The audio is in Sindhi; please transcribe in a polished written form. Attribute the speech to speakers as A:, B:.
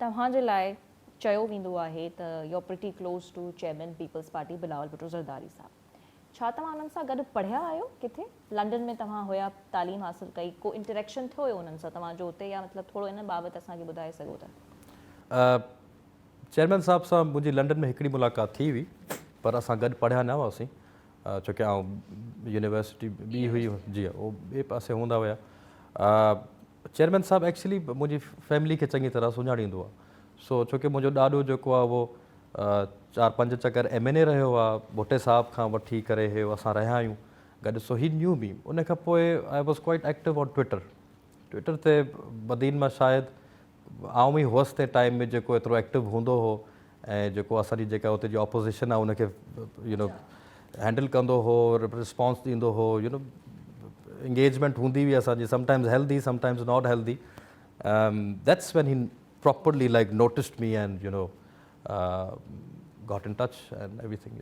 A: توهان جي لاء چيو ويندو آهي ته you are pretty close to chairman Peoples Party Bilawal Bhutto Zardari صاحب. ڇا توهان انهن سان گڏ پڙهيا آهيو ڪٿي؟ لنڊن ۾ توهان هيا تعليم حاصل ڪئي ڪو انٽريڪشن ٿيو هيو انهن سان توهان جو اتي يا مطلب ٿورو ان بابت اسان کي ٻڌائي سگهو ته.
B: چيئرمين صاحب سان منهنجي لنڊن ۾ هڪڙي ملاقات ٿي هئي پر اسان گڏ پڙهيا نه هئاسين ڇو ڪي آئون يونيورسٽي ٻي هئي جي هو ٻئي پاسي هوندا هيا. چيئرمين صاحب ايڪچلي منهنجي فيملي کي چڱي طرح سڃاڻيندو آهي سو ڇو ڪي منهنجو ڏاڏو جيڪو آهي اهو چار پنج چڪر ايم اين اي رهيو آهي ڀٽي صاحب کان وٺي ڪري هي اسان رهيا آهيون گڏ سو هي نيو مي ان کان پوء I was quite active on Twitter Twitter تي بدين مان شايد آئون ئي هئس تنهن ٽائيم ۾ جيڪو ايترو ايڪٽو هوندو هو ۽ جيڪو اسان جي جيڪا اتي جي اپوزيشن آهي ان کي يو نو هينڊل ڪندو هو رسپانس ڏيندو هو يو نو انگيجمينٽ هوندي هئي اسان جي sometimes healthy sometimes not healthy that's when he properly like noticed me and you know got in touch and everything.